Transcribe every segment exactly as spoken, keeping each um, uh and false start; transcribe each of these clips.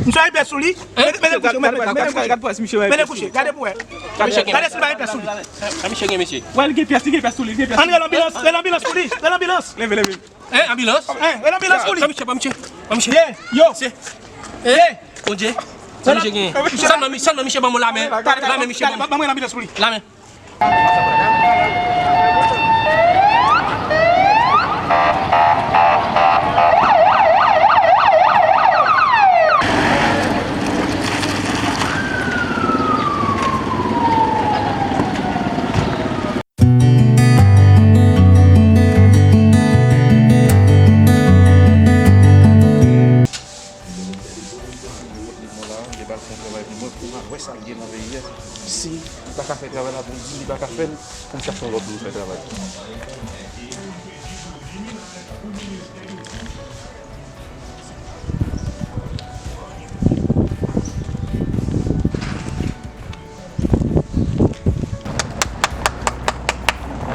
Misye gen pyès sou li. Mete, mete kouche, mete kouche, mete kouche. Gade pou wè. Gade si l pa gen pyès sou li. Misye gen, mesye. Wè, li gen pyès, li gen pyès sou li, li gen pyès. Ann rele anbilans, rele anbilans pou li, rele anbilans. Leve, leve. Hein, anbilans? Hein, rele anbilans pou li. Pran misye, pran misye, pran misye. Ye, yo. Ye. Bondye. Sa misye gen? Salman, salman, misye ban mwen lamen. Lamen, misye ban mwen. Ban mwen anbilans pou li. Lamen. Li pa al fè yon travay pou mwen, pou m al wè sa l gen nan peyi a. Si li pa ka fè travay la, pou l di li pa ka fè l, pou m chache yon lòt moun fè travay.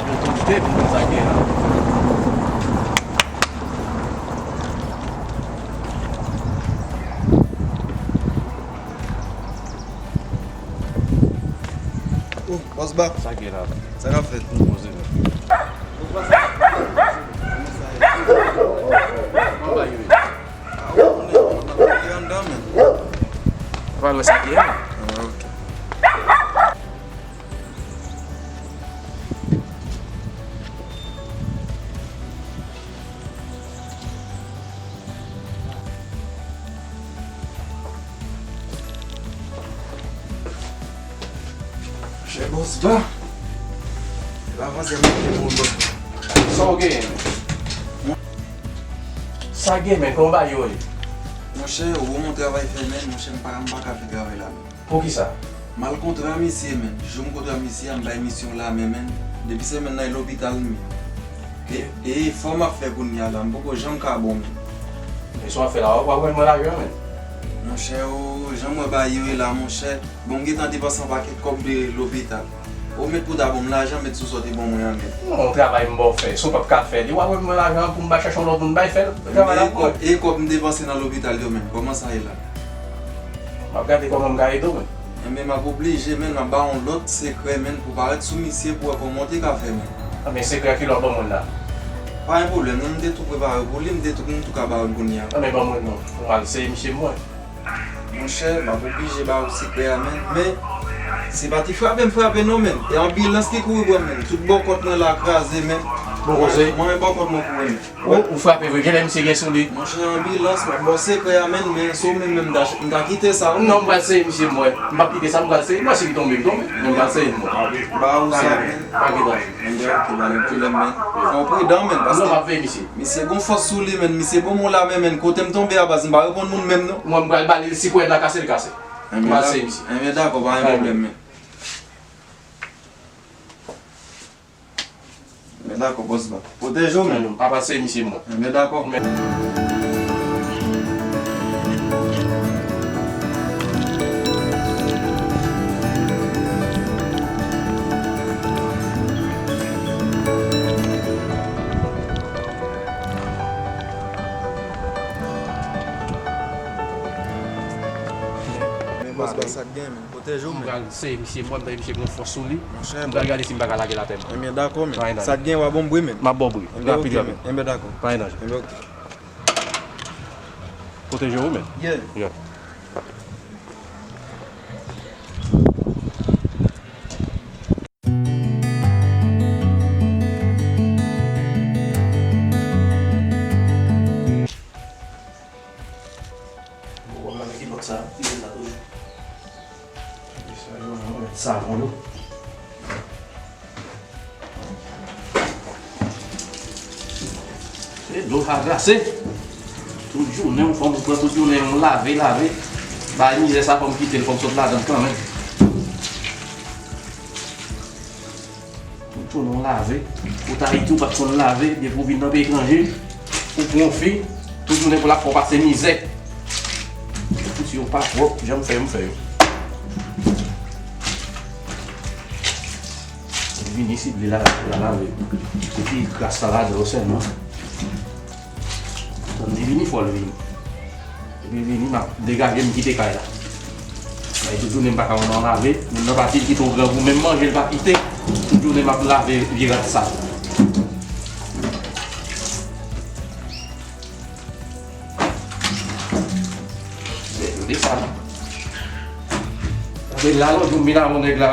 Yo tou de pou nou sa gen la. Oh, bòs ba. Sa gen la? Sa k ap fèt? Poze la. Kòman bagay yo ye? Pral wè sa ki ye la. Ah, ok. Chè bòs ba. E pa panse mwen te bon bò. Sa w genyen? Sa gen, men, kòman bagay yo ye? Monchè, ou wè m travay fè, men, monchè, m pa, m pa ka fè travay la, men. Poukisa? M al kontre a misye, men. Jou m kontre a misye a, m bay misye yon lamen, men. Depi semèn nan, e lopital m ye. E, e efò m ap fè kounye a la, m poko janm ka bon, men. Men sa w ap fè la, w ap, w ap rann mwen lajan, men. Monchè, o, jan m wè bagay yo ye la, monchè. Bon, m gentan depanse yon pakèt kòb de lopital. Ou mèt pou ta ban m lajan, mèt sou sa w te ban mwen an, mèt. Non, travay m ba w fè. Si w p ap ka fè li, w a rann mwen lajan an pou m ba chache yon lòt moun bay fè l. Travay la pou mwen. E kòb, e kòb m depanse nan lopital yo menm, kòman sa ye la? M ap gade kòman m ka ede w menm. Enben, m ap oblije menm, m ap ba w yon lòt sekrè menm pou parèt sou misye pou wè kòman w te ka fè menm. Enben, sekrè ki lè w ban mwen la? Pa gen pwoblèm, non, m te tou prepare pou li, m te tou, m tou ka ba w l kounye a. Enben, ban mwen non, pou m al seye misye mwen. Monchè, m ap oblije ba ou sekrè a, men, men, se pa ti frape m frape non, men. E anbilans ki kouri pran m, men. Tout bò kòt mwen la kraze, men. Bon koze. Mwen, mwen bò kòt mwen kouri, men. Ou, ou frape vre, genlè misye gen sou li. Monchè, anbilans, m ap ba w sekrè a, men, men, se ou menm, menm, m ta, m ta kite sa, wi. Non, m pral seye misye, mwen. M p ap kite sa, m pral seye. Mwen, si li tonbe, li tonbe. Men m pral seye, mwen. Ba ou sa, men. Pa gen danje. Enben, ok, pa gen pwoblèm, men. Fò w pridan, men, paske. Non, m ap veye misye. Misye gon fòs sou li, men. Misye bon moun la, men, men. Kote m tonbe a, baz, m pa reponn moun menm, non. Mwen, m pral ba li, si kwèd la kase, l kase. M pral seye misye. Enben, dakò, pa gen pwoblèm, men. Enben, dakò, bòs ba. Pwoteje w, men. M pral seye misye, mwen. Enben, dakò. Men bòs ba, sa k gen, men. Pwoteje w, men. M pral seye misye, mwen, m tande misye gen fòs sou li. Monchè, m pral gade si m pa ka lage l atè, mwen. Enben, dakò, men. Sa k gen, w a ban m bri, men. M ap ba w bri. Enben, ok, men. Enben, dakò. Pa gen danje. Enben, ok. Pwoteje w, men. Yeah. Yeah. Bon, w ap lave kilòt sa, kite sa toujou. Savon yo. E dlo sa glase. Tout jounen, yon fanm pran tout jounen, yon lave, lave. Bay mizè sa, fò m kite l, fò m sot ladan l kanmenm. Tout jounen w lave. Ou t Ayiti, ou pa t konn lave, depi w vin nan peyi etranje, ou pran yon fi, tout jounen pou l ap fè w pase mizè. Kouti yo pa pwòp, jan m fè yo, m fè yo. Li vini isit, li la, la lave. Epi kras la ladan yo sèlman. Tann li vini, fò l vini. Depi vini, m ap degaje m kite kay la. Ay, tout jounen m pa ka wè nan lave. Moun nan pati, l kite yon grangou, menm manje l pa kite. Tout jounen m ap lave vye rad sal. Gade sa. Gade la, lòt jou m vin avè nèg la.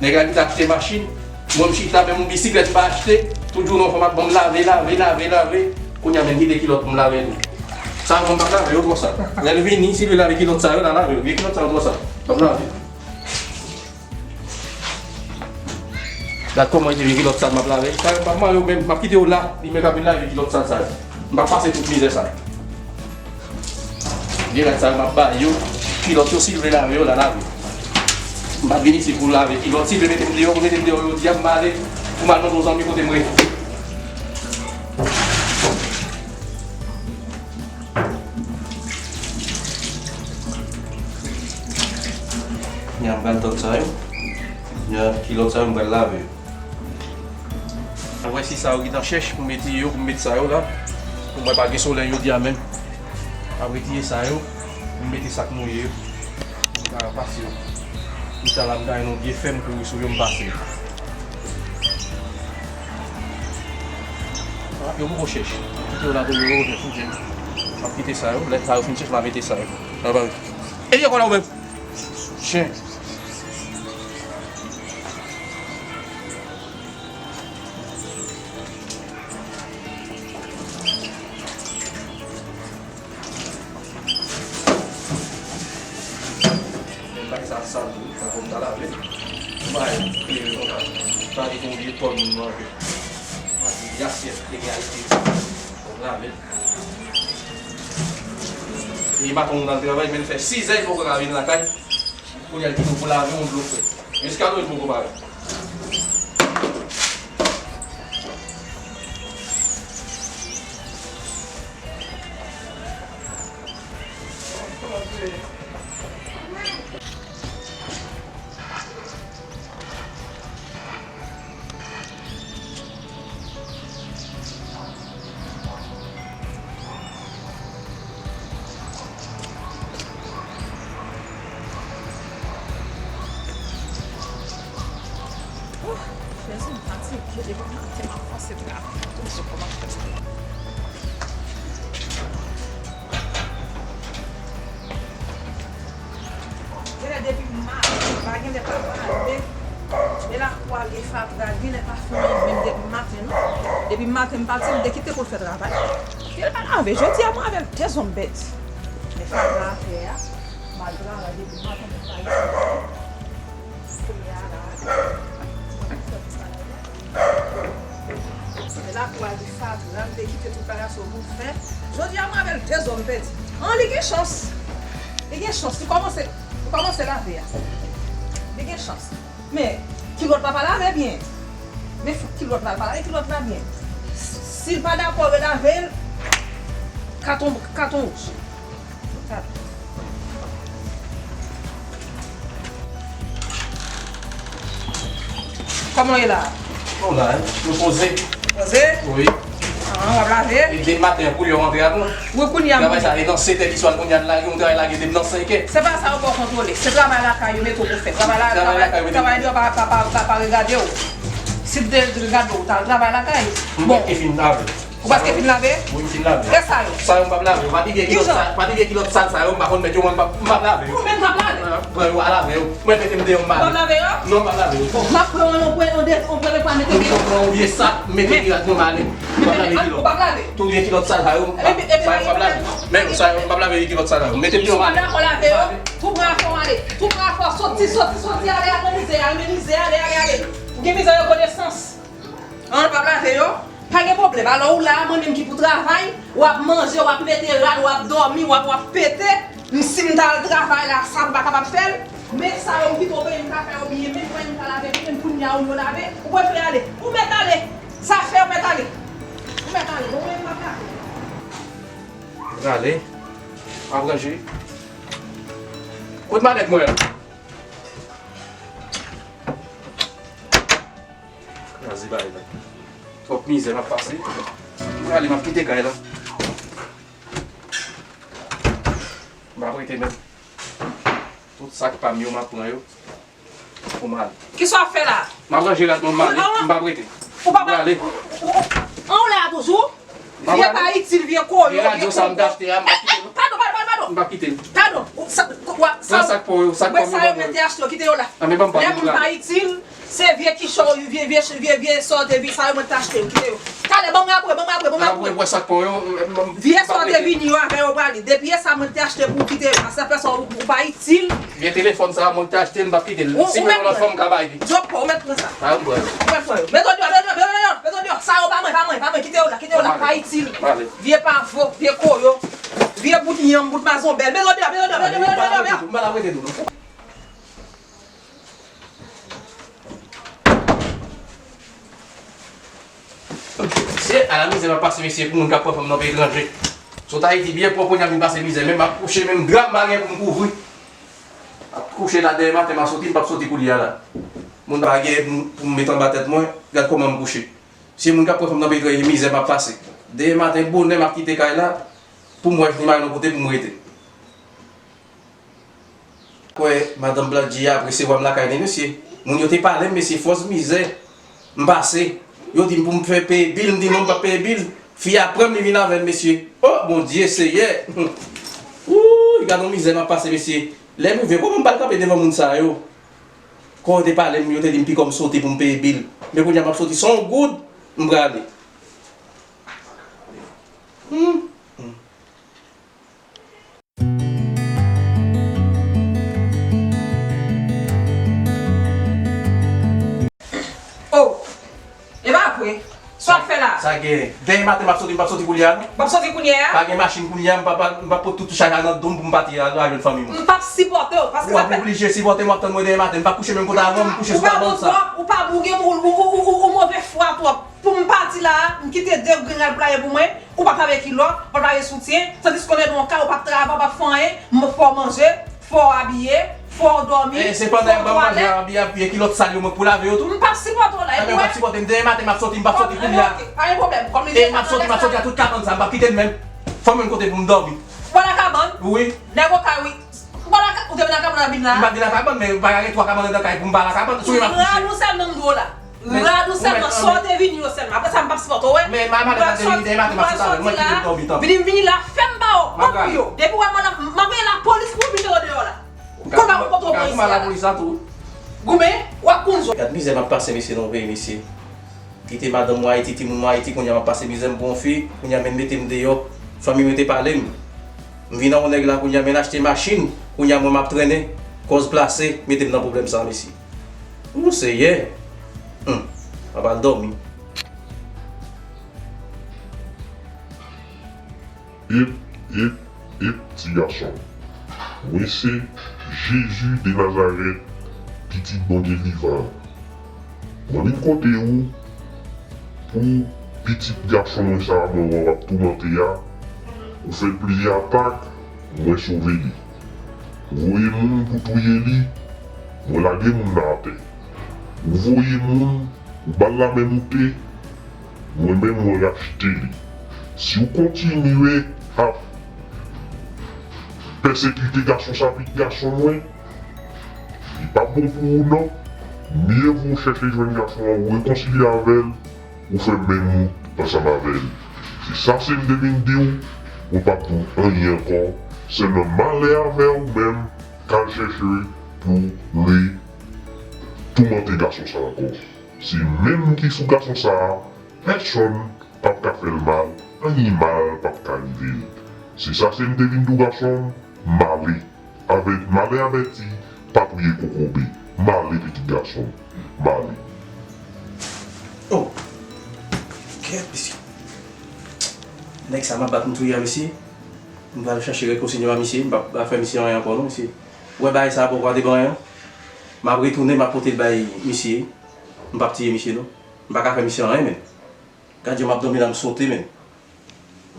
Nèg la ki te achte machin. Mwen m chita, menm yon bisiklèt m pa achte. Tout jounen yon fanm ap ban m lave, lave, lave, lave. Kounye a, men kite kilòt pou m lave tou. Sa yo m p ap lave yo twò sal. Lè l vini, si l vle lave kilòt sa yo, l a lave yo. Vye kilòt sa yo twò sal. M p ap lave. Gad kòman li te vin kilòt sal m ap lave. Sa yo m p ap mare yo menm, m ap kite yo la, li menm k ap vin lave kilòt sal sa yo. M p ap pase tout mizè sa. Vye rad sa yo m ap ba yo, kilòt yo si l vle lave yo, l a lave. M pa t vin isit pou lave kilòt, si l vle mete m deyò, pou mete m deyò jodi a, m ale, pou m al mande yon zanmi kote m rete. Kounye a m pral tòt sa yo. Kounye a kilòt sa yo m pral lave yo. Mwen wè si sa yo gentan chèch pou m mete yo, pou m mete sa yo la. Pou mwen pa gen solèy jodi a menm. M ap retire sa yo, pou m mete sa k mouye yo. Pou m ka pase yo. Chita la m ka jwenn yon vye fè m kouri sou yo m pase yo. Yo poko chèch. Kite yo la tou, yo poko chèch, m ap kite sa yo. Lè sa yo fin chèch, m a mete sa yo. Sa va. Epi yo konn ou menm. Chen. Men bagay sa sal tou, tankou m ta lave. M bay klere konsa. Sa di gon vye tòl moun manje. M a di asyèt egalite. Bon, lave. E maten moun al travay, men l fè sizè, li poko ka vin lakay. Kounye a, l kite w pou lave yon dlo frèt. Jiska lè w poko pare. Jezi, m fatige depi maten, m ap fòse travay. Tout se kòman fè sa. Genlè depi maten, pa genlè pa lave. E lakou a gen fatra, genlè pa fini menm depi maten, non. Depi maten, m pati, m te kite pou l fè travay. Genlè pa lave. Jodi a, mwen avè l dezonn bèt. Men fatra a fè a, m al travay depi maten, m pa rete. Kounye a la, mwen fè travay la. Se lakou a li fatra, m te kite tout bagay sa yo pou fè. Jodi a, mwen avè l dezonn pèdi. An, li gen chans. Li gen chans. Li kòmanse, li kòmanse lave a. Li gen chans. Men, kilòt la pa lave byen. Men fòk kilòt la, pa lave kilòt la byen. Si l pa dakò relave l, katon, katon wouj. Kòman w ye la? Bon, la, nou poze. Poze? Wi. Ah, w ap lave? E depi maten an, koulye w rantre ak nou. Wi, kounye a, travay sa, e nan sèt è ki swa, kounye a, l lage, yon travay lage depi nan senk è. Se pa sa yo ba w kontwole. Se travay lakay yo mete w pou fè. Travay la, travay lakay yo mete w pou fè. Travay deyò pa, pa, pa, pa, pa regade w. Si te regade w, w t al travay lakay. Bon. M prèske fin lave. Ou prèske fin lave? Wi, m fin lave. E sa yo? Sa yo m p ap lave yo. Pa pike kilòt sal, pa pike kilòt sal sa yo, m pa konn mèt yo, mwen m p ap, m p ap lave yo. Ou menm k ap lave? Pran yo, al lave yo. Mwen mete m deyò, m ale. Ou p ap lave yo? Non, m p ap lave yo. Bon, m ap pran yon, yon, yon, yon, yon, yon pwa mete deyò. Ou pran yon vye sak, mete vye rak, mwen m ale. M p ap lave kilòt. Ou p ap lave? Tout vye kilòt sal sa yo, m p ap, sa yo m p ap lave. Men sa yo, m p ap lave vye kilòt sal sa yo. Mete m deyò, m ale. Si w pa dakò lave yo, tou pran afè w ale. Tou pran afè w soti, soti, soti, ale, al nan mizè, al nan mizè, ale, ale, ale. Ou gen mizè yo konesans. An, w p ap lave yo? Pa gen pwoblèm. Alò, ou la, mwen menm ki pou travay, w ap manje, w ap mete rad, w ap dòmi, w ap, w ap pete. M, si m t al travay la, sa m pa kapab fè l. Men sa yo, m kite w peye, m ka fè yo byen, men mwen, m ka lave byen, men kounye a, ou yo lave, ou prefere ale. Ou mèt ale. Sa fè, ou mèt ale. Ou mèt ale. Bon, mwen, m ap lave. Gade. Ap ranje. Kot malèt mwen an? Kraze bagay la. Twòp mizè m ap pase. M prale, m ap kite kay la. Te menm. Tout sa k pa m yo, m ap pran yo. Pou m ale. Kisa w ap fè la? M ap ranje rad mwen, m ale. M p ap rete. Ou pa prale. Ou, ou, ou, ou la toujou? Vye pa itil, vye koyo, vye koyo. Radyo sa m te achte a, m p ap kite l. Padon, padon, padon, padon. M p ap kite l. Padon. Ou sa, ou sa, sa k pa w yo, sa k pa m yo, sa yo mete achte yo, kite yo la. Lè moun pa itil, se vye kichòy, vye, vye, vye, vye sa w te vin, sa yo mwen te achte yo, kite yo. Talè, ban mwen apre, ban mwen apre, ban mwen apre. Apre, wè sa k pa w yo. Vye sa w te vini yo avè yo prale. Depi yè sa mwen te achte pou w kite yo, paske sa fè sa ou, ou pa itil. Vye telefòn sa a, mwen te achte l, m p ap kite l. Si mwen yon lòt fwa, m ka bay li. Djòb pa, ou mèt pran sa. A, m pran. Ou mèt pran yo. Mete yo deyò, mete yo deyò, mete yo deyò, mete yo deyò. Sa yo pa mwen, pa mwen, pa mwen. Kite yo la, kite yo la. Pa itil. Vye pavo, vye koyo. Vye bout yanm, bout mazonbèl. Mete yo deyò, mete yo deyò, mete yo deyò, mete yo deyò. M pa la rete tou, non. Mesye, ala mizè m ap pase, mesye, pou moun k ap pran fanm nan peyi etranje. Sot Ayiti byen pwòp, kounye a vin pase mizè, men m ap kouche, menm dra m pa gen pou m kouvri. M ap kouche la, demen maten m ap soti, m p ap soti kounye a la. Moun pa gen pou m, pou m met anba tèt mwen, gad kòman m kouche. Se moun k ap pran fanm nan peyi etranje, mizè m ap pase. Demen maten, bonè, m ap kite kay la, pou m wè si m al yon kote pou m rete. Kwè, madanm Blandy a ap resevwa m lakay li, mesye. Moun yo te pale m, mesye, fòs mizè m pase. Yo di m pou m fè peye bil, m di non, m p ap peye bil. Fi a pran m, li vin avè m, mesye. O, Bondye, Seyè! Wouy, gad yon mizè m ap pase, mesye. Lè m rive, kòman m pral kanpe devan moun sa yo? Kò yo te pale m, yo te di m pikò m sote pou m peye bil. Men kounye a m ap soti san goud, m prale. Hmm. Oh! E pa vre. Sa w ap fè la? Sa gen. Demen maten m ap soti, m p ap soti kounye a, non. W ap soti kounye a? Pa gen machin kounye a, m p ap, m p ap pot tout chaj la nan do m pou m pati al, al jwenn fanmi m. M p ap sipòte w, paske sa fè. W ap oblije sipòte m, w ap tann mwen demen maten. M p ap kouche menm kote avan, m kouche sou kabann sa. Ou pa bon twòp, ou pa bon, ou, ou, ou, ou, ou move fwa twòp. Pou m pati la, m kite de grenn rad playa pou mwen, ou p ap lave kilòt, ou p ap lave soutyen, tandiske lè nan yon kay, ou p ap travay, ou p ap fè anyen, m fè w manje, fè w abiye, fè w dòmi, fè w twalèt. E, se pandan y ap ban m manje, abiye, abiye, kilòt sal yo, mwen k pou lave yo tou. M p ap sipòte w la, epi w ap sipòte m demen maten, m ap sòti, m p ap sòti kounye a. Pa gen pwoblèm, kòm li demen maten. E m ap sòti, m ap sòti a tout kabann sa, m p ap kite l menm. Fò m jwenn kote pou m dòmi. Ou al nan kabann? Wi. Nèg ou kay, wi. Ou pa nan ka-, ou te vin nan kabann nan vin la? M pa vin nan kabann, men pa gen twa kabann anndan kay pou m pa al nan kabann. Sou yo m ap kouche. Rad ou sèlman m dwe w la. Rad ou sèlman, sa w te vini yo sèlman. Apre sa, m p ap sipòte w, wè. Men madanm la te vini demen maten, m ap sòti avè l, mwen kite l dòmi, tanpri. Vini, vini la, fè m ba w kòb pou yo. Depi w wè mwen, m ap voye lapolis pou vin mete w deyò la. Kote w ap pran isi a la? Goumen, w ap konn zò. Gad mizè m ap pase, mesye, nan peyi, mesye. Kite madanm mwen Ayiti, timoun mwen Ayiti, kounye a m ap pase mizè, m pran yon fi, kounye a menm mete m deyò. Fanmi mwen te pale m. M vin nan yon nèg la, kounye a menm achte machin, kounye a mwen m ap trennen, kòz plase, mete m nan pwoblèm sa, mesye. Ou Seyè! Hum, m ap al dòmi. Ep, ep, ep, ti gason. Mwen se Jezi de Nazarèt, pitit Bondye vivan an. Mwen vin kote ou pou pitit gason mwen sa a mwen wè w ap toumante a. Ou fè l plizyè atak, mwen sove li. Ou voye moun pou touye li, mwen lage moun nan atè. Ou voye moun, ou ba l lame moute, mwen menm mwen rachte li. Si w kontinye ap pèsekite gason sa, pitit gason mwen, li p ap bon pou ou non. Mye vo w chèche jwenn gason an, ou rekonsilye avè l, ou fè menm wout ansanm avè l. Se sa se m te vin di w, mwen p ap di w anyen ankò. Sèlman malè avè w menm k al chèche pou re toumante gason sa ankò. Se menm ki sou gason sa a, pèsonn p ap ka fè l mal, anyen mal p ap ka rive l. Se sa se m te vin di w gason m, m ale. Avè-, malè avèti pa touye kokobe. M ale pitit gason m, m ale. Oh! Kèt, mesye. Nèg sa m ap bat m touye a, mesye. M pral chache rekonsilye m a misye, m p ap ka fè misye anyen ankò non, mesye. Ou wè bagay sa a poko ate ban anyen. M ap retounen, m ap pote l bay misye. M p ap tiye misye non. M pa ka fè misye anyen, menm. Gad jan m ap dòmi la, m sote, menm.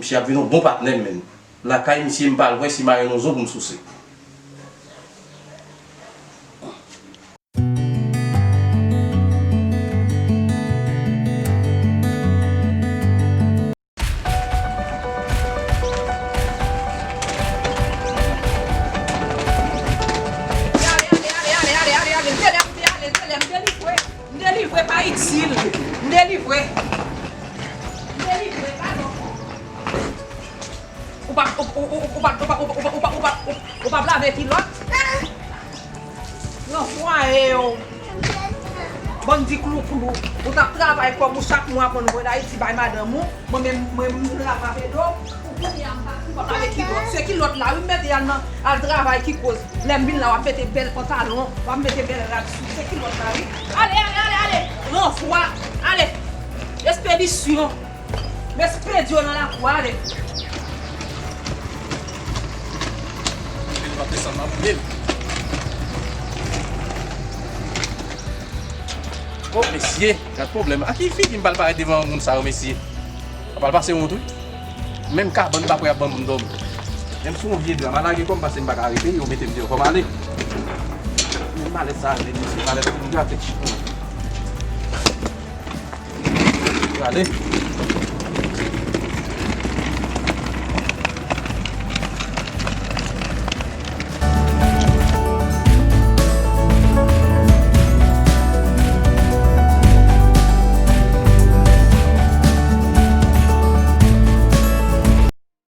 Misye ap vin yon bon patnè m, menm. Lakay misye, m pral wè si m a jwenn yon zo pou m souse. Delivre. Delivre, padon. Ou pa, ou, ou, ou, ou, ou pa, ou pa, ou pa, ou pa, ou pa, ou pa, ou, ou pa lave kilòt? Nan fwaye yo. Bandi klouklou. Ou t ap travay kòb ou chak mwa pou n voye Ayiti bay madanm ou. Mwen menm, mwen menm la m ap ede w. Pou kounye a m pati, m ap lave kilòt. Se kilòt la, wi, m mete al nan, al travay ki koz. Lè m vin la, w ap mete bèl pantalon, w ap mete bèl rad sou. Se kilòt la, wi. Ale, ale, ale, ale. Ranvwa. Ale. Espedisyon. M espedye w nan lakou a, ale. Li pa desann, m ap boule l. O, mesye, gad pwoblèm. A ki figi m pral parèt devan moun sa yo, mesye? Sa pral pase wont, wi. Menm kabann m pa kwè y ap ban m dòmi. Menm sou yon vye dra, m a lage kò m pase m pa ka rete, yo mete m deyò, fò m ale. Menm malèz sa a, mesye, malèz pou m gate. Ale.